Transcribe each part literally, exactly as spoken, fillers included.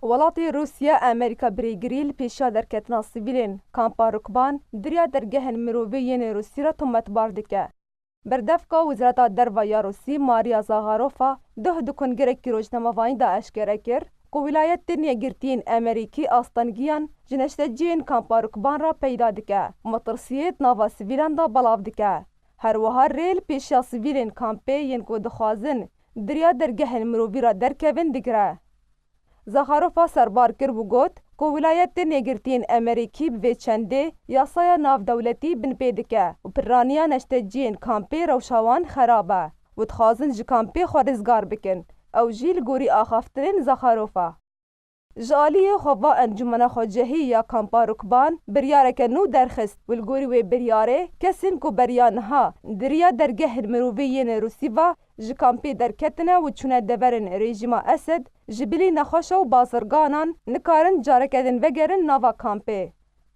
Welatê Rûsya Amerîka birêgirî li pêşiya derketina sivîlên kampa Rukban di riya dergehên mirovî yên Rûsî re tometbar dike. Berdevka Wezareta Derve ya Rûsî Maria Zaxarova duh di kongerekî rojnamevanî de eşkere kir ku Wîlayetên Yekgirtiyên Amerîkî astengiyan ji neşteciyên kampa Rukban re peyda dike û metirsiyê di nava sivîlan de belav dike. Her wiha rê li pêşiya sivîlên kampê yên ku dixwazin di riya dergehên mirovî re derkevin digire. Zaxarova serbar kir û got ku Wîlayetên Yekgirtiyên Amerîkî bi vê çendê yasaya navdewletî binpê dike û piraniya neşteciyên kampê rewşa wan xerab e û dixwazin ji kampê xwe rizgar bikin. Ew jî li gorî axaftinên Zaxarova. Ji aliyê xwe va Encûmena Xwecihî ya Kampa Rukban biryareke nû derxist û li gorî wê biryarê kesên ku beriya niha di riya dergehên mirovî yên Rûsî ve ji kampê derketine û çûne deverên rejîma Esed ji bilî nexweşa û bazirganan nikarin careke din vegerin nava kampê.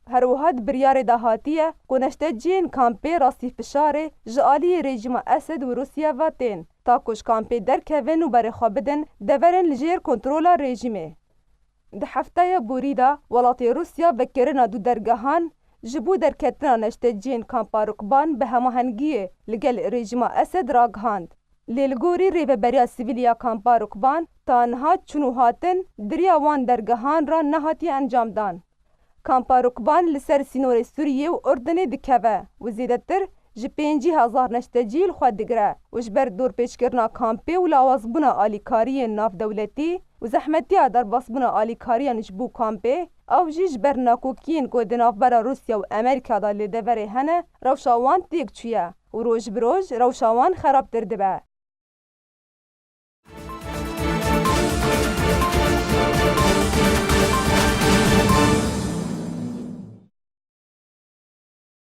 Her wiha di biryarê de hatiye ku neşteciyên kampê rastî fişarê ji aliyê rejîma Esed û Rûsya ve tên, ta ku ji kampê derkevin û berê xwe bidin deverên li jêr kontrola rejîmê. Di hefteya borî de welatê Rûsya vekirina du dergehan ji bo derketina neşteciyên kampa Rukban bi hemahengiyê li gel rejîma Esed ragihand. Lê li gorî rêveberiya sivîl ya kampa Rukban ta niha çûn û hatin di riya wan dergehan re nehatiye encamdan. Kampa Rukban li ser sînorê Sûriyê û Urdunê dikeve û zêdetir ji pêncî hezar neştecî li xwe digire û ji ber dorpêçkirina kampê û lawazbûna alîkariyên navdewletî û zehmetiya derbasbûna alîkariyan ji bo kampê, ew jî ji ber nakokiyên ku di navbera Rûsya û Amerîka de li deverê hene, rewşa wan têk çûye û roj bi roj rewşa wan xerabtir dibe.